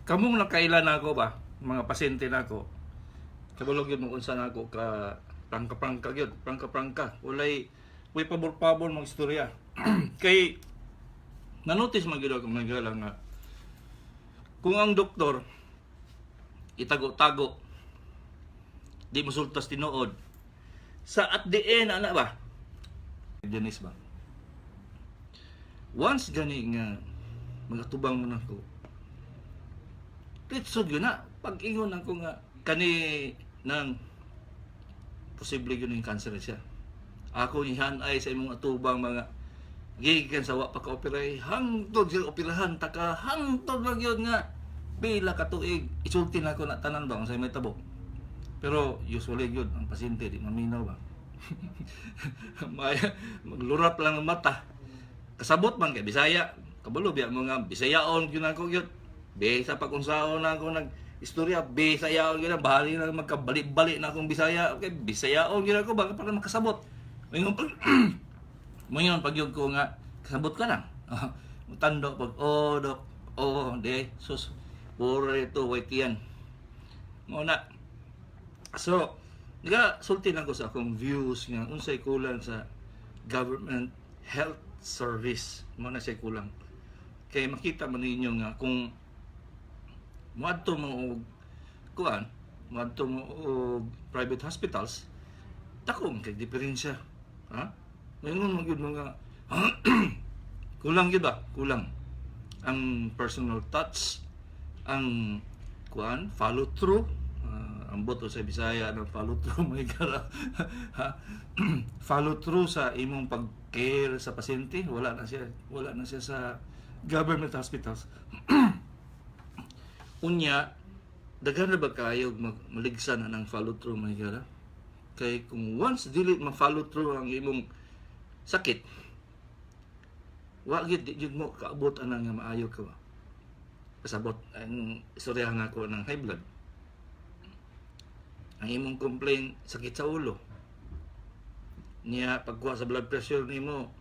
Kamong nakaila nako ba, mga pasyente nako. Kabalo gyud mo unsa nako ka prangka-prangka gyud, prangka-prangka. Walay way pabor-pabor mga istorya. Kay nanotice man gyud ako, mga higala, nga kung ang doktor itago-tago, di mosultas tinuod sa at the end ana ba, Janice ba, once gani nga magatubang mo nako, Ritsod yun na. Pag ingon ako nga, kani nang posible yun yung cancer siya. Ako ay sa imong atubang mga gikan sa wa pa ka operay, hangtod sa operahan ta ka, hangtod lang yun nga pila ka tuig isulti na ako na tanan ba kung sa may tabo. Pero usually yun ang pasyente di maminaw ba. May maglurat lang ang mata, kasabot man kay Bisaya, kabalo biya mo nga Bisayaon gyud ako gyud. Bisa pa kung saon na ako nag istorya, Bisayaon gyud na, bahali na magkabali-bali na akong Bisaya. Okay, Bisayaon gyud ako baka para makasabot. Moingon pag yun ko nga kasabot ka lang. Tando pag oh dok, oh de sus puro ito white yan. Mo na. So, naga sulti lang ko sa akong views nga unsay kulang sa government health service. Mo na siya kulang. Kay makita man ninyo nga kung moadto mo og kuan, moadto mo og private hospitals, dako man kay diferensya. Ha? Ngayon man gyud mga kulang gyud ba? Kulang ang personal touch, ang kuan, follow through. Ang boto sa Bisaya ng follow through, mga higala. Ha? Follow through sa imong pag-care sa pasyente, wala na siya, wala na siya sa government hospitals. Unya, daghan na ba kayo maligsan na ng follow through, mga higala? Kay kung once dili ma-follow through ang imong sakit, wa gyud, di gyud mo kaabot ana nga maayo ka ba. Pasabot ang istorya nga ako ng high blood. Ang imong complaint, sakit sa ulo. Niya pagkuha sa blood pressure nimo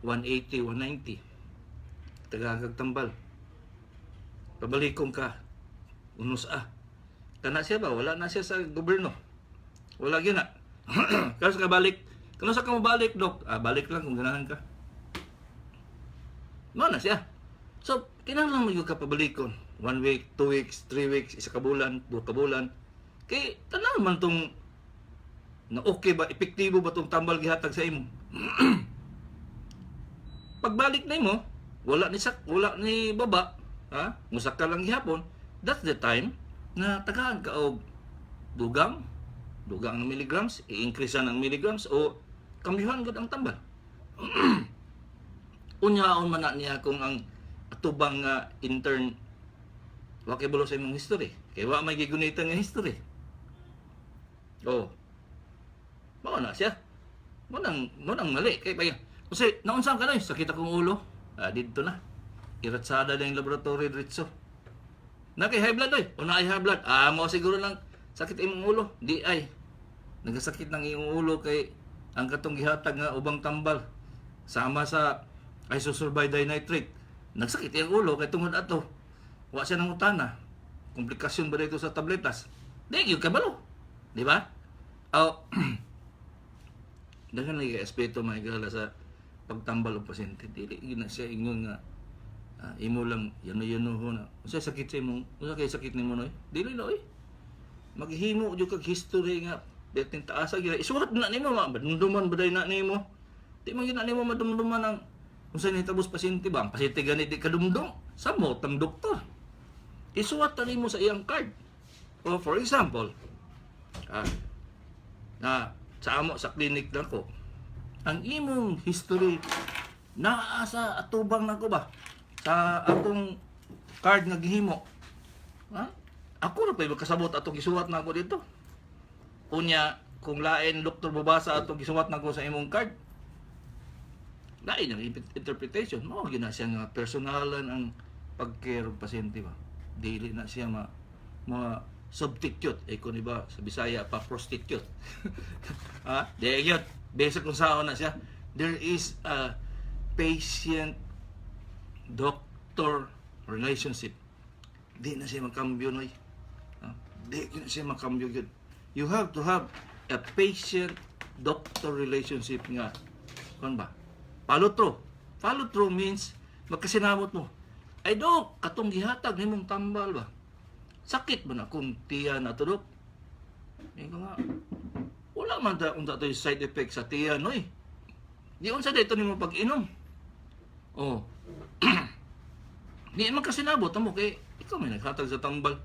180, 190. Tagagag tambal. Pabalikon ka. Unos ah. Kana siya ba? Wala na siya sa gobyerno. Wala gyud na. Karos ka balik. Kano sa ka mobalik, dok? Ah, balik lang kung ganahan ka. Mao na siya. So, kinahanglan mo gyud ka pabalikon. One week, 2 weeks, 3 weeks, isa ka bulan, 2 ka bulan. Kay tanaw man tong na okay ba, epektibo ba tong tambal gihatag sa imo. Pagbalik nimo, wala ni sak, wala ni baba, ha? Musak ka lang gihapon. That's the time na tagaan ka og dugang, dugang ang milligrams, i-increase ang milligrams o kambyuhan gud ang tambal. Unyaon man na niya kung ang atubang nga intern wa kay bulo sa imong history. Kay wa may gigunitan nga history. Oh. Mao na siya. Mo nang mali kay pa. Kasi naunsa ka na, sakit akong ulo. Ah, didto na. Iratsada na yung laboratory diretso. Na kay high blood oy. Una ay high blood. Ah, mo siguro lang sakit imong ulo. Di ay. Nagasakit ng imong ulo kay ang katong gihatag nga ubang tambal sama sa isosorbide dinitrate. Nagsakit iyang ulo kay tungod ato. Wa siya nang utana. Komplikasyon ba dito sa tabletas? Di gyud kabalo. Di ba? Oh, daghan lagi aspeto, mga higala, sa pagtambal og pasyente. Dili gyud na siya ingon nga imo lang yano-yano ho na. Unsa sakit sa imong, unsa kay sakit nimo noy? Dili na oy. Maghimo jud kag history nga betin taasa gyud. Isurat na nimo, madumduman ba na nimo? Di man gyud na nimo madumduman ang unsa ni tabos pasyente ba? Ang pasyente gani di kadumdum. Samot ang doktor. Isuwat na nimo sa iyang card. O for example, na sa amo sa clinic lang ko, ang imong history naa sa atubang nako ba? Sa akong card nga gihimo. Ha? Ako ra pa'y magkasabot atong gisuwat na ako dito. Unya, kung lain doktor babasa atong gisuwat nako sa imong card, lain ang interpretation. Mao gyud na siya nga personalan ang pag-care og pasyente ba. Dili na siya ma ma substitute eh kung iba sa Bisaya pa, prostitute. Ha, di gyud basic kung saan na siya. There is a patient doctor relationship. Di na siya makambyo, noy. Ha? Di na siya makambyo gyud. You have to have a patient doctor relationship nga kon ba? Follow through. Follow through means magkasinabot mo. "Ay dok, katong gihatag nimong tambal ba? Sakit ba na kung tiyan ato, dok?" Ingon nga, "Wala man ta unta to side effect sa tiyan, noy. Di unsa dito nimo pag-inom?" Oh. Di man kasinabot mo kay ikaw may naghatag sa tambal.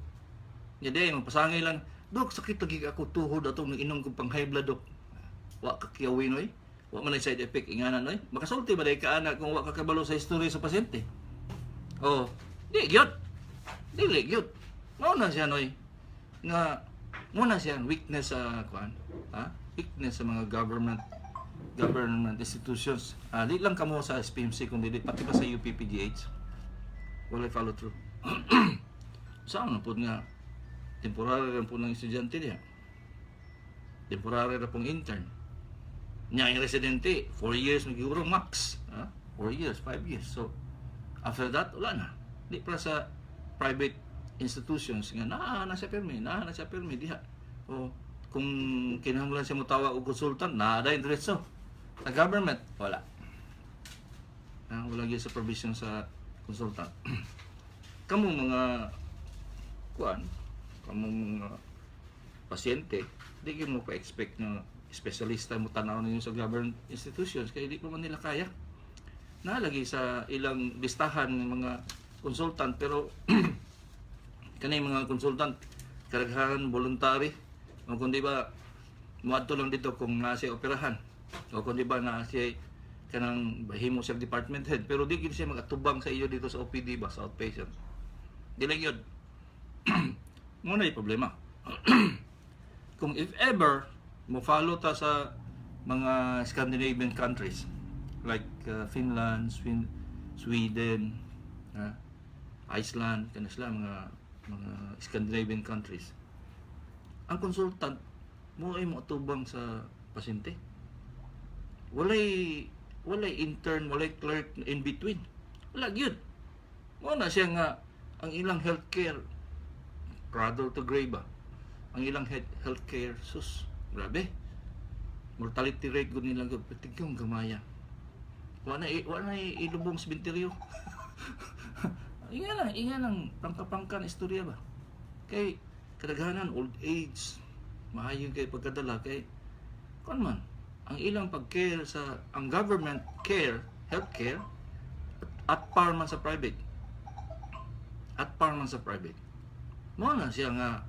Nya di magpasangay lang, "Dok, sakit lagi ako tuhod atong nag-inom kong pang high blood, dok." Wa ka kiyawin, oy. Wa man ay side effect ingana, noy. Makasulti ba day ka ana kung wa ka kabalo sa history sa pasyente? Oh, di gyud. Dili gyud. Mao na siya, noy. Nga mo na siya ang weakness sa kuan, ha? Weakness sa mga government government institutions. Ah, di lang kamo sa SPMC kundi di pati pa sa UPPGH. Wala follow through. Saan na po nga temporary lang po ng estudyante diha. Temporary ra pong intern. Nya ang residente, 4 years magiguro max. Ha? 4 years, 5 years. So, after that, wala na. Di para sa private institutions nga naa na siya permi, naa na siya permi diha. O kung kinahanglan siya motawag og consultant, naa da diretso. Sa government, wala. Ah, wala gyud sa provision sa consultant. Kamo mga kuan, kamo mga pasyente, di gyud mo pa-expect na espesyalista mo tanaw ninyo sa government institutions kay di pa man nila kaya. Nalagi sa ilang listahan ng mga consultant, pero kanay mga consultant kadaghanan voluntary o kung di ba moadto lang dito kung naa siya operahan o kung di ba naa siya kanang bahimo siya department head, pero di gid siya magatubang sa iyo dito sa OPD ba, sa outpatient. Di lang yun mo na yung problema. Kung if ever mo follow ta sa mga Scandinavian countries like Finland, Sweden, Iceland, kana sila mga Scandinavian countries. Ang consultant mo ay moatubang sa pasyente. Walay intern, walay clerk in between. Wala gyud. Mo na siya nga ang ilang healthcare, cradle to grave ba? Ang ilang healthcare, sus, grabe. Mortality rate gud nila gud yung gamaya. Wa na ilubong sa sementeryo. Inga lang prangka-prangka na istorya ba. Kay kadaghanan old age, maayo kay pagkadala kay kon man ang ilang pag-care sa ang government care, healthcare at par man sa private. At par man sa private. Mo na siya nga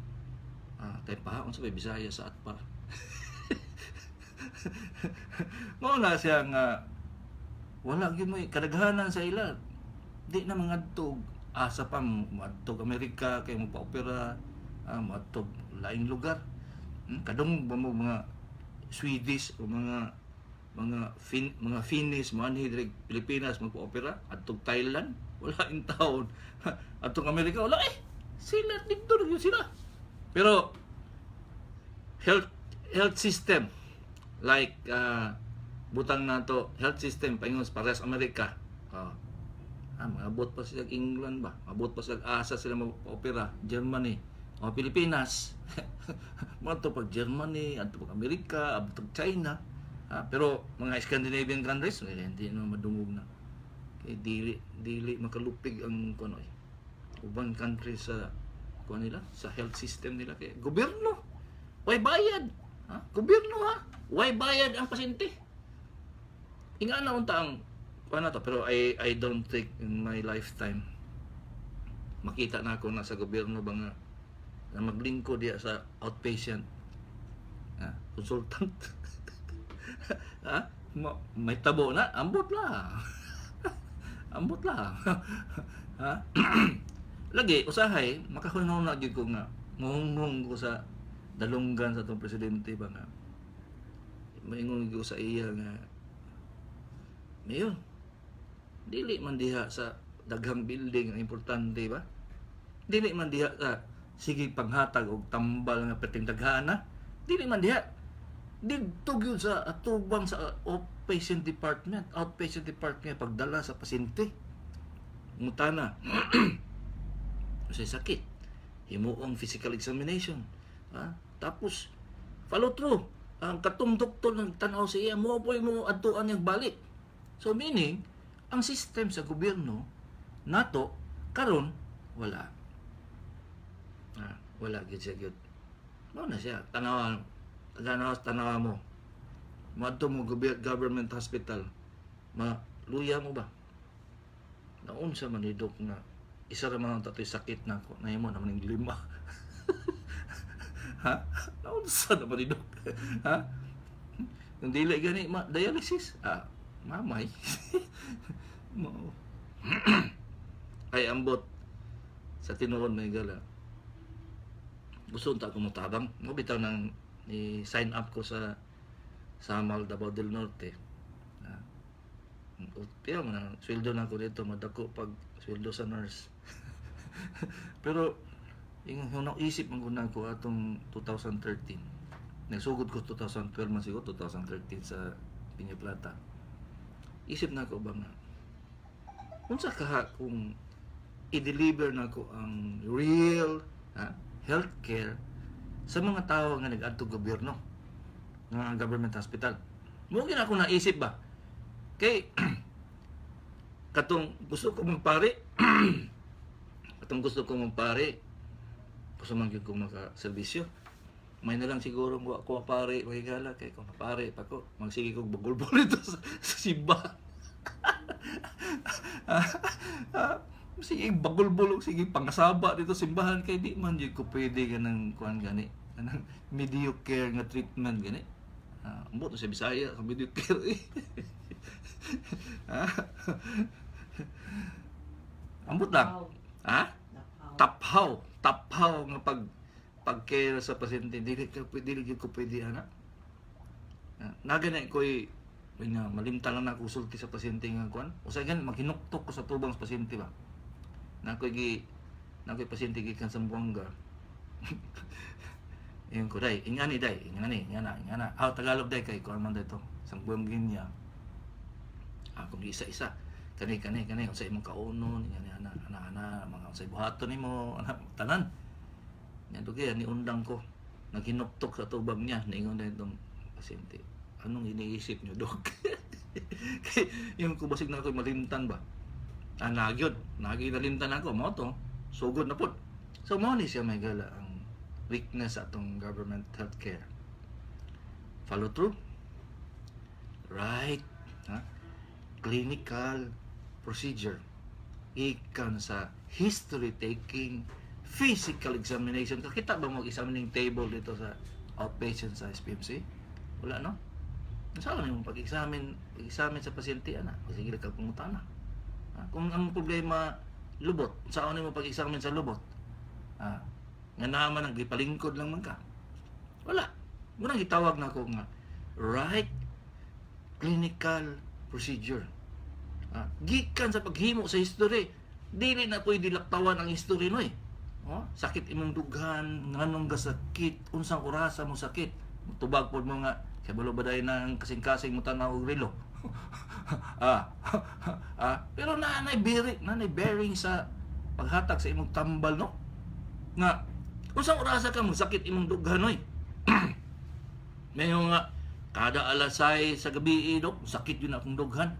tay pa unsa bay Bisaya sa at par? Mo na siya nga wala gyud mo kadaghanan sa ila di na mangadtog asa pa, moadtog Amerika kay mo pa-opera, moadtog laing lugar. Kadungog ba mo mga Swedish o mga Finnish moanhi diri Pilipinas magpa-opera adtog Thailand? Wala in taon. Adtog Amerika, wala eh. Sila dito na gyud sila. Pero health health system like butang nato health system paingon sa parehas Amerika. Oh. Ah, maabot pa sila England ba? Maabot pa sila asa sila mag-opera, Germany. O Pilipinas. Mga pag Germany, adto pag Amerika, adto pag China. Ah, pero mga Scandinavian countries, eh, hindi na madungog na. Kay dili dili makalupig ang kuno eh. Uban countries sa kuan nila, sa health system nila kay gobyerno. Way bayad. Ha? Gobyerno ha. Way bayad ang pasyente. Inga na unta ang kuan na to, pero I don't think in my lifetime makita na ako na sa gobyerno ba nga na maglingkod diya sa outpatient, ha? Consultant ha? May tabo na, ambot la, ambot la ha. Lagi usahay makahunong na gyud ko nga muhunghong ko sa dalunggan sa atong presidente ba nga maingon gyud ko sa iya nga, "Mayor, dili man diha sa daghang building ang importante ba? Dili man diha sa sige panghatag og tambal nga perting daghana. Dili man diha. Didto gyud sa atubang sa outpatient department, outpatient department, pagdala sa pasyente." Ngutana. Unsay sakit? Himuong physical examination. Ha? Tapos follow through. Ang katong doktor nang tanaw sa iya mo po mo adtuan niyang balik. So meaning, ang system sa gobyerno nato karon wala. Ah, wala gyud siya gyud. Mao na siya. Tanawa, tanawa, tanawa mo. Moadto mo government hospital. Maluya mo ba? Naunsa man ni, Dok, nga isa ra man ang tatoy sakit nako. Nahimo naman ning lima. Ha? Naunsa naman ni, Dok? Ha? Kung dili gani ma dialysis, ah, mamay. Mao. Ay ambot sa tinuod, mga higala. Gusto unta ko motabang. Mo bitaw nang ni sign up ko sa Samal Davao del Norte. Ah, pero man ang sweldo na ko dito madako pag sweldo sa nurse. Pero yung hunang isip man gud ko atong 2013. Nagsugod ko 2012 man siguro, 2013 sa Piña Plata. Isip na ko ba nga unsa kaha kung i-deliver na ko ang real, ha, healthcare sa mga tao nga nag-adto gobyerno nga government hospital. Mo gina ako naisip ba? Kay katong gusto ko magpari, katong gusto ko magpari, gusto man gyud ko maka-serbisyo. May na lang siguro mo ako pare, mahigala kay kung mapare pa ko, magsige kog bagulbol dito sa simbahan. Ah, sige bagulbol, sige pangasaba dito simbahan kay di man gyud ko pwede kanang kuan gani, kanang mediocre nga treatment gani. Ah, ambot sa Bisaya sa mediocre eh. Ah. Ambot lang. Ha? Taphaw, taphaw nga pag-care sa pasyente, dili ka dili gyud ko pwede ana. Ah, nagana ko'y nga malimtan lang na ako sulti sa pasyente nga kuan. Usahay gani maghinuktok ko sa tubang sa pasyente ba. Nakoy pasyente gikan sa Zamboanga. Ingon ko, "Day, ingani day, ingani, ingana, ingana." Ah, Tagalog day kay kuan man dito. Zamboangueña. Akong isa-isa. Kani kani kani unsa imong kaunon, ingani ana ana ana mga unsay buhaton nimo, ana tanan. Nya dugay ni undang ko. Naghinuktok sa tubag niya, niingon na itong pasyente, "Anong iniisip niyo, Dok?" Kay yung ko basig na ako malimtan ba. Ah, nagyod, nagi nalimtan ako mo to. Sugod na pud. So mo ni siya, mga higala, ang weakness sa atong government healthcare. Follow through. Right. Ha? Clinical procedure. Ikan sa history taking, physical examination. Kakita ba mo examining table dito sa outpatient sa SPMC? Wala, no? Saan yung pag-examine, pag-examine sa pasyente, ana? Sige ka pangutana. Ha? Kung ang problema lubot, saan mo pag-examine sa lubot? Ah, nga naman ang gipalingkod lang man ka. Wala. Munang gitawag na ako nga right clinical procedure. Ah, gikan sa paghimo sa history, dili na pwede laktawan ang history no eh. Oh, sakit imong dughan, nganong gasakit, unsang orasa mo sakit. Tubag pod mo nga kabalo ba dahil ng kasing-kasing mo tanaw og relo. Ah, pero naanay bearing sa paghatag sa imong tambal no. Nga unsang orasa ka sakit imong dughan oy? Mayo nga kada alas 6 sa gabi, Dok, sakit yun akong dughan.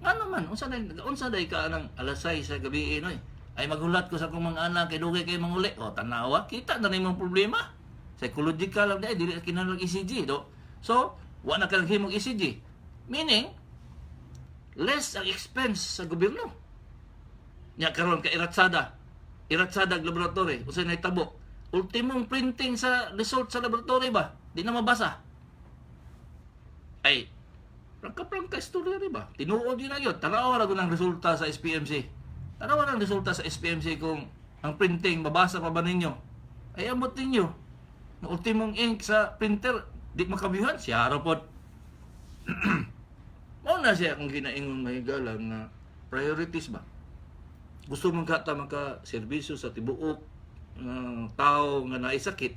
Nga naman, unsa day ka nang alas 6 sa gabi noy? Ay maghulat ko sa akong mga anak kay dugay kay manguli. O tanawa, kita na nimong problema. Psychological lang dai, dili kinahanglan ECG do. So, wa na ka naghimog ECG. Meaning, less ang expense sa gobyerno. Nya karon ka iratsada. Iratsada ang laboratory, unsay nahitabo? Ultimong printing sa result sa laboratory ba? Di na mabasa. Ay, prangka-prangka istorya di ba? Tinuod yun na yun. Tanawa ra ng resulta sa SPMC. Tanawa ng resulta sa SPMC kung ang printing, mabasa pa ba ninyo? Ay, amot ninyo. Ang ultimong ink sa printer, di makabyuhan, siya ra pod. Mao na siya akong ginaingon, mga higala, nga priorities ba? Gusto mong kata maka serbisyo sa tibuok nga tao nga naisakit,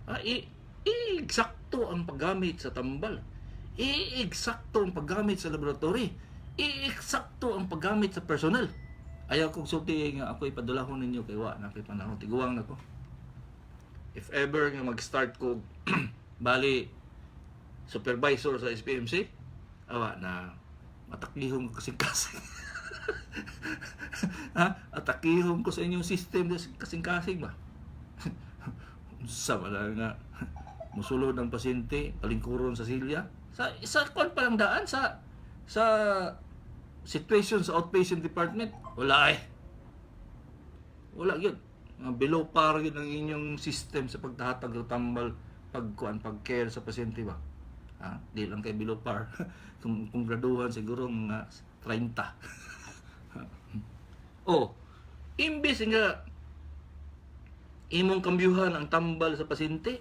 ah, i-eksakto ang paggamit sa tambal. I-eksakto ang paggamit sa laboratory. I-eksakto ang paggamit sa personnel. Ayaw kong sulti nga ako ipadulahon ninyo kay wa na kay panahon, tiguang na ko. If ever nga mag-start ko bali supervisor sa SPMC, awa na, matakihon ko kasing-kasing. Ha? Atakihon ko sa inyong system kasing-kasing ba? Unsa ba lang nga musulod ang pasyente, palingkuron sa silya sa kwan pa lang daan sa situation sa outpatient department, wala eh. Wala gyud. Mga below par gyud ang inyong system sa pagtahatag og tambal, pagkuan, pag-care sa pasyente ba. Ha? Di lang kay below par. Kung graduhan siguro mga 30. Oh, imbes nga imong kambyuhan ang tambal sa pasyente,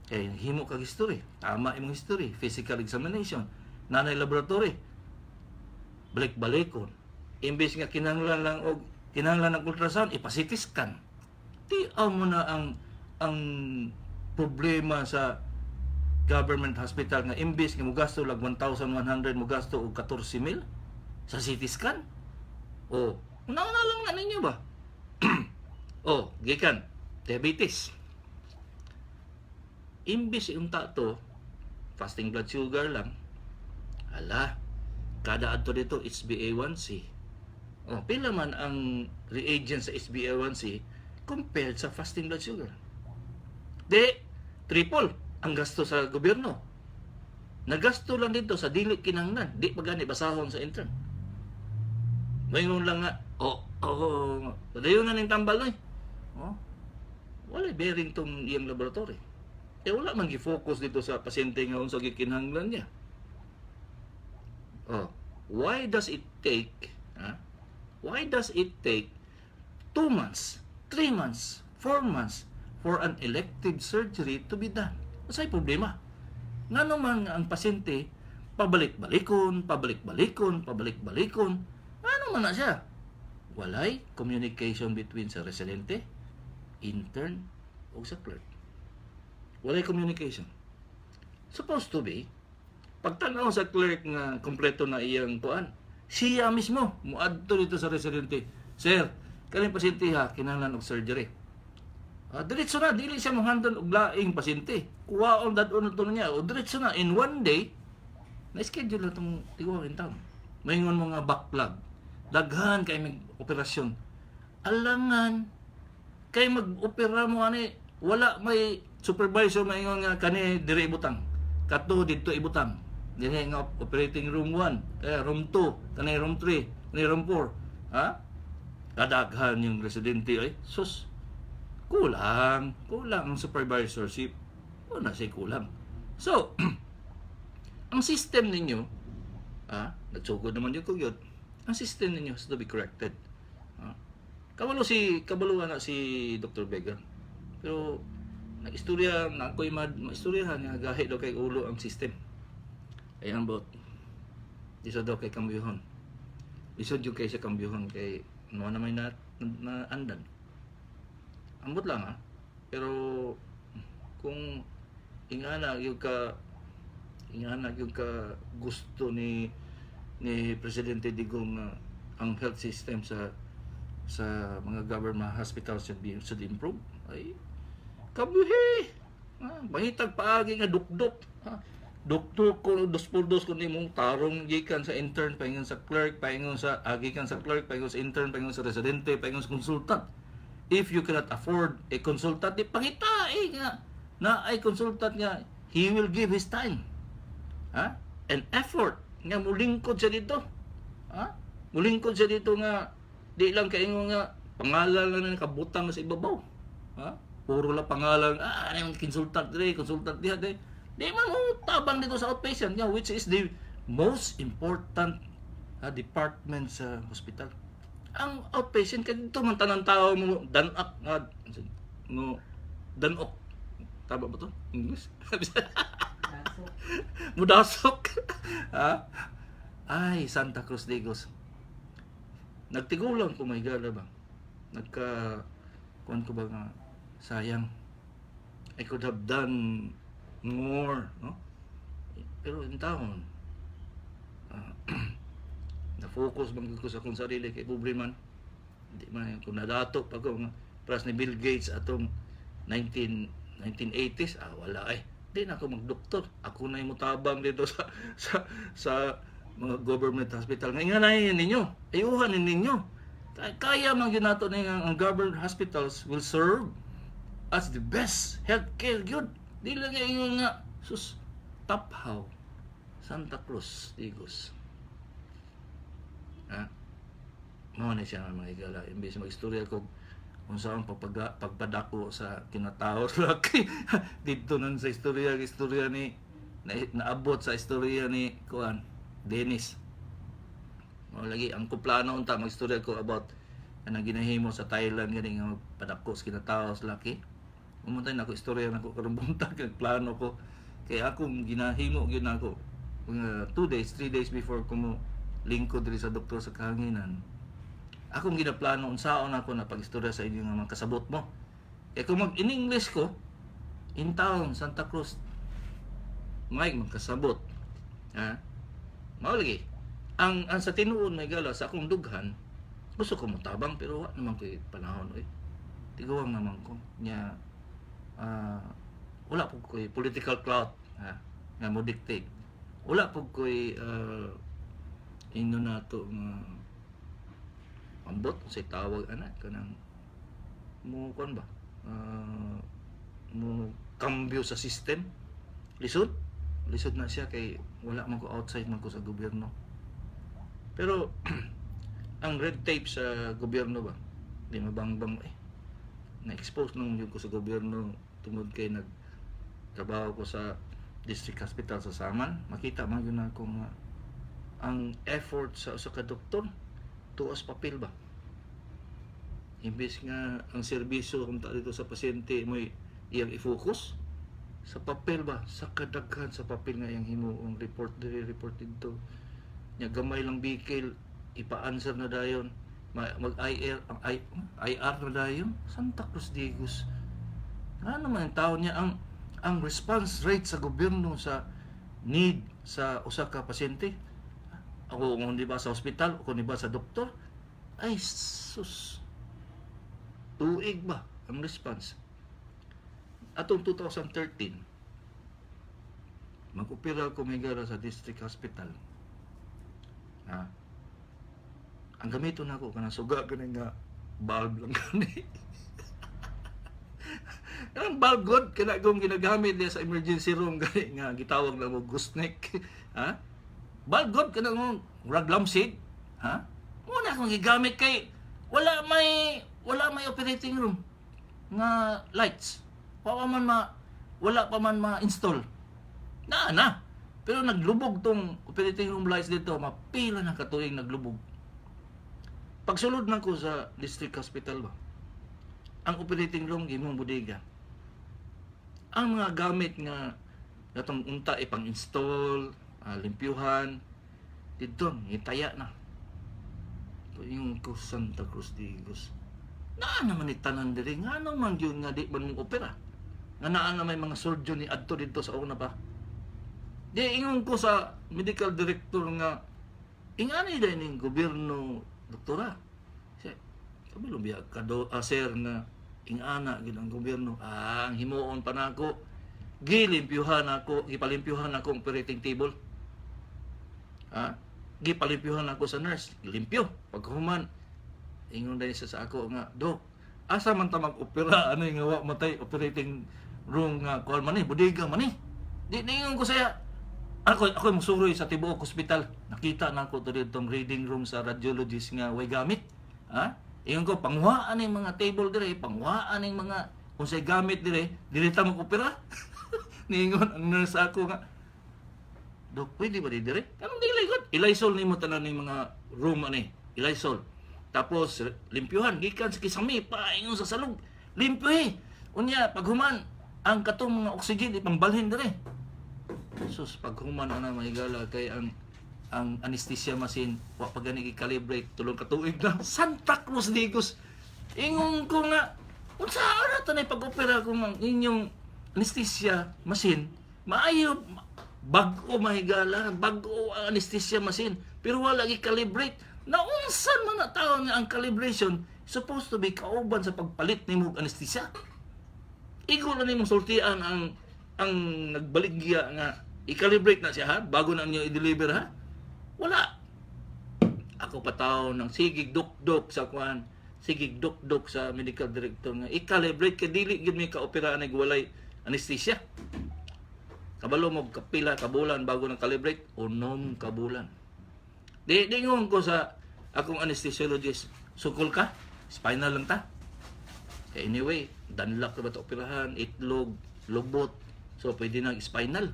kay himo kag history, tama imong history, physical examination, nanay laboratory, balik-balikon. Imbes nga kinahanglan lang og kinahanglan ng ultrasound, ipa-CT scan. Tiaw mo na ang problema sa government hospital nga imbes nga mogasto lag 1,100, mogasto og 14,000 sa CT scan. Oh, una na lang na ninyo ba? Oh, gikan diabetes. Imbes unta to fasting blood sugar lang. Ala, kada adto dito HbA1c. Oh, pila man ang reagent sa HbA1c compared sa fasting blood sugar? Di, triple ang gasto sa gobyerno. Nagasto lang dito sa dili kinahanglan, di pa gani basahon sa intern. Mayngon lang nga, oh, padayon na ning tambal oy. Oh. Wala bearing tong iyang laboratory. Eh wala man gi-focus dito sa pasyente nga unsa gikinahanglan niya. Oh, why does it take, ha? Why does it take 2 months, 3 months, 4 months for an elective surgery to be done? Unsay problema? Ngano man nga ang pasyente pabalik-balikon, pabalik-balikon, pabalik-balikon? Ngano man na siya? Walay communication between sa residente, intern, o sa clerk. Walay communication. Supposed to be, pagtanaw sa clerk nga kompleto na iyang kuan, siya mismo muadto dito sa residente. "Sir, kaning pasyente ha, kinahanglan og surgery." Ah, diretso na, dili siya mohandle og laing pasyente. Kuwaon dad-on to niya o diretso na in one day na schedule na tong tiguang in town. Maingon mga backlog. Daghan kay mag operasyon. Alangan kay mag-opera mo ani, wala may supervisor maingon nga kani diri ibutang. Kato didto ibutang. Dinhi nga operating room 1, kaya room 2, kani room 3, kani room 4. Ha? Kadaghan yung residente ay sus. Kulang, kulang ang supervisorship. Wala siya kulang. So, ang system ninyo, nagsugod naman yung kugyot, ang system ninyo has to be corrected. Ah. Kabalo na si Dr. Vega. Pero nag-istorya na ako'y maistoryahan nga gahi daw kay ulo ang system. Ay ambot. Lisod daw kay kambyuhon. Lisod yung kay siya kambyuhon kay ano naman na andan. Ambot lang ha. Pero kung ingana yung ka gusto ni Presidente Digong nga ang health system sa mga government hospitals should improve, ay kabuhi, pangitag paagi nga dukdok, ha? Dukdok ko dos por dos kun imong tarong gikan sa intern paingon sa clerk, paingon sa gikan sa clerk paingon sa intern, paingon sa residente, paingon sa consultant. If you cannot afford a consultant, di pangita eh nga na ay consultant nga he will give his time, ha, and effort nga mulingkod siya dito, ha, mulingkod siya dito nga di lang kaingon nga pangalan lang na nakabutang sa ibabaw, ha, puro lang pangalan, ano yung consultant dire, consultant diha, di man mo tabang dito sa outpatient nga which is the most important, ha, department sa hospital. Ang outpatient kay dito man tanan tao mo danak nga mo danok. Tama ba to English? Dasok. Mudasok, ha. Ay, Santa Cruz Digos, nagtigulang ko may gala ba, nagka kuan ko ba nga sayang, I could have done more, no? Pero in taon na focus bang ko sa akong sarili kay pobre man. Di man kung nadato pa ko nga pras ni Bill Gates atong 19 1980s, ah, wala ay. Di na ako magdoktor. Ako na mutabang dito sa mga government hospital. Nga na ninyo. Ayuhan ninyo. Kaya man gyud nato ni nga ang government hospitals will serve as the best healthcare gyud. Di lang ingon nga sus taphaw Santa Cruz Digos. Ha? Mao na siya, mga higala. Imbes mag-istorya ko kung saan pagpadako sa kinatao sa laki dito nun sa istorya istorya ni na, naabot sa istorya ni kuan Dennis. Mao lagi ang kuplano unta magstorya ko about anang ginahimo sa Thailand gani nga magpadako sa kinatao sa laki. Umuntay na ako istorya nako karong buntag, plano ko kay akong ginahimo gyud nako mga 2 days, 3 days before ko mo lingkod diri sa doktor sa kahanginan, akong ginaplano unsaon ako na pag-istorya sa inyo nga mga kasabot mo. Kay kung mag in English ko, in town Santa Cruz, may magkasabot. Ha? Mao lagi. Ang sa tinuod, may gala sa akong dughan, gusto ko motabang pero wa naman ko'y panahon oy. Tiguang naman ko nya, wala po ko'y political clout, ha, nga mo dictate. Wala po ko'y ino nato nga ambot sa tawag ana kanang mo kuan ba, mo kambyo sa system. Lisod lisod na siya kay wala man ko, outside man ko sa gobyerno, pero ang red tape sa gobyerno ba, di mabangbang eh. Na-expose nung yun ko sa gobyerno tungod kay nag trabaho ko sa district hospital sa Samal. Makita man yun ako nga ang effort sa usa ka doktor tuos papel ba, imbes nga ang serbisyo kung ta dito sa pasyente mo'y iyang i-focus sa papel ba, sa kadaghan sa papel nga iyang himuong, report diri, report didto. Nya gamay lang bikil, ipa-answer na dayon, mag IR ang IR na dayon. Santa Cruz Digos, nga naman ang tao niya, ang response rate sa gobyerno sa need sa usa ka pasyente ako kung di ba sa ospital o kung di ba sa doktor, ay sus, tuig ba ang response. Atong 2013, mag-opera ko, megara, sa district hospital, ha. Ang gamiton nako kanang suga gani nga bulb lang gani. Kanang bulb god kana kong ginagamit niya sa emergency room gani nga gitawag na mo gooseneck, ha. Bulb god kana mo murag lamsid, ha. Muna akong gigamit kay wala may operating room nga lights. Wala pa man ma-install. Na na. Pero naglubog tong operating room lights dito, mapila na katuig naglubog. Pagsulod na ko sa district hospital ba, ang operating room gimong bodega. Ang mga gamit nga katong unta ipang-install, limpyuhan, dito, ngitaya na. Yung ko, Santa Cruz Digos. Naa naman ni tanan diri, nga naman yun nga di man mong opera. Nga naa na may mga surgeon ni adto dito sa una pa. Di ingon ko sa medical director nga ingani din ning gobyerno, doktora. Siya, kabilo biya kado, sir, nga ingana gid ang gobyerno. Ah, ang himuon pa nako, gilimpyuhan ako, gipalimpyuhan ako ang operating table. Ha? Gipalimpyuhan ako sa nurse, limpyo. Paghuman, ingon dahil siya sa ako nga, "Dok, asa man ta mag-opera ano nga wa matay operating room nga kuan man ni, bodega man ni?" Di ningon ko saya, ako musuroy sa tibuok ospital. Nakita na ako to dito reading room sa radiologist nga way gamit. Ha? Ingon ko, panguhaan ning mga table dire, panguhaan ning mga unsay gamit dire, dili ta mag-opera. Niingon ang nurse ako nga, "Dok, pwede ba di dire?" Kanang dili gud. I-Lysol nimo tanan ning mga room ani. I-Lysol. Tapos limpyuhan gikan sa kisami pa ingon sa salog. Limpyo. Unya paghuman ang katong mga oxygen ipangbalhin dire. Sus, paghuman ana, mahigala, kay ang anesthesia machine wa pa gani gi-calibrate tulong ka tuig na. Santa Cruz Digos. Ingon ko nga, unsa na to na pag-opera kung ang inyong anesthesia machine maayo, bag-o, mahigala, bag-o ang anesthesia machine pero wala gi-calibrate. Naunsan man na tao nga ang calibration supposed to be kauban sa pagpalit nimo og anesthesia. Igo na nimong sultian ang nagbaligya nga i-calibrate na siya ha bago na niyo i-deliver ha. Wala. Ako pa tao ng sigig dukdok sa kuan, sigig dukdok sa medical director nga i-calibrate kay dili gyud mi kaopera og walay anesthesia. Kabalo mo kapila ka bulan bago nang calibrate? 6 ka bulan. Di dingon ko sa akong anesthesiologist, "Sukol ka, spinal lang ta." Kaya anyway, danlak na ba ito operahan, itlog, lubot. So pwede nang spinal.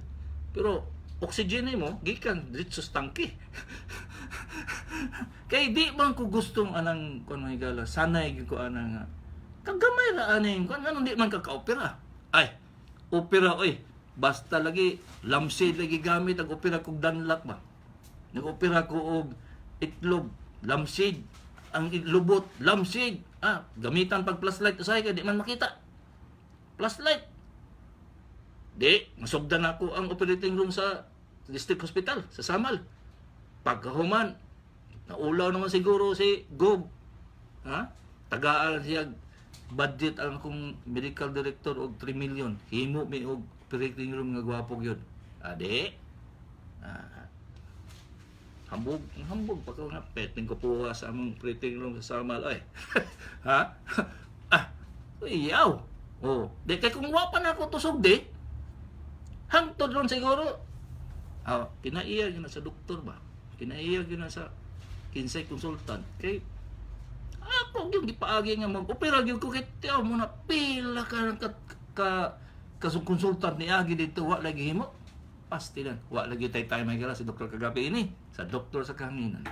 Pero oxygen mo, gikan diretso sa tangke. Kay di man ko gustong anang kuan, mga higala, sanay gyud ko anang nga. Kagamay ra aning kuan, anong di man ka ka-opera. Ay, opera oy. Basta lagi lamsid lagi gamit ang opera kog danlak ba. Nag-opera ko og itlog, lamsid, ang lubot, lamsid. Ah, gamitan pag flashlight usahay kay di man makita. Flashlight. Di, masugdan ako ang operating room sa district hospital, sa Samal. Pagkahuman, naulaw naman siguro si Gob. Ha? Tagaan siya budget ang akong medical director og 3 million. Himo mi og operating room nga gwapo gyud. Ade. Ah, hambog, hambog pa ko nga peting ko po sa among operating room sa Samal oy. Ha? Ah, iyaw. Oh, di kay kung wa pa na ako tusog di. Hangtod ron siguro. Ah, kinaiya gyud na sa doktor ba? Kinaiya gyud na sa kinsay consultant kay ako gyud gipaagi nga mag-opera gyud ko kay tiyaw mo na pila ka ka ka, ka consultant ni agi dito, wa lagi himo. Pastilan, wa lagi tay tay may si Dr. Kagabi ini sa doktor sa kahanginan.